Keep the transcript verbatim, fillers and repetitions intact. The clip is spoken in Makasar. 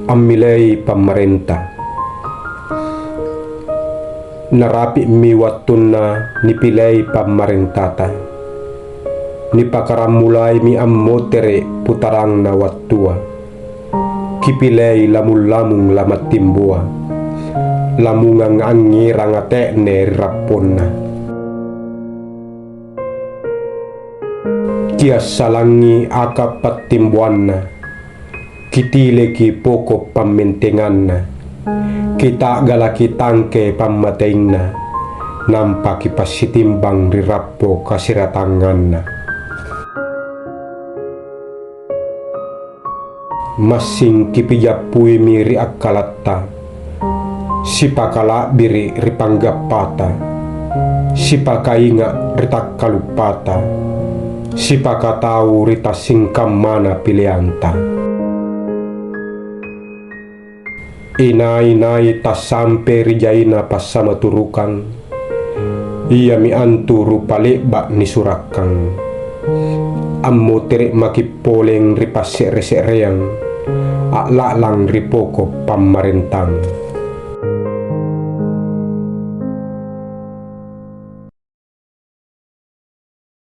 Ammilei pammarenta. Narapi'mi wattunna nipilei pammarentata. Nipakarammulaimi ammotere' putarangna wattua. Kipilei lamung-lamung lamattimboa, lamungang angngiranga te'ne ri rapponna. Kiassalangi aka pattimboanna, kitileki poko' pammentenganna, kita'galaki tangke pammateina, nampa kipassitimbang ri rappo kasiratanganna. Massing kipijappuimi ri akkalatta, sipakala'biri' ri panggappata, sipakainga' ri takkaluppata, sipakatau ri tassingkammana pileanta. Inai-nai tassampe ri jaina passamaturukang, iami antu rupa le'ba' nisurakkang. Ammotere' maki' poleng ri passe're-se'reang, a'la'lang ri poko' pammarentang.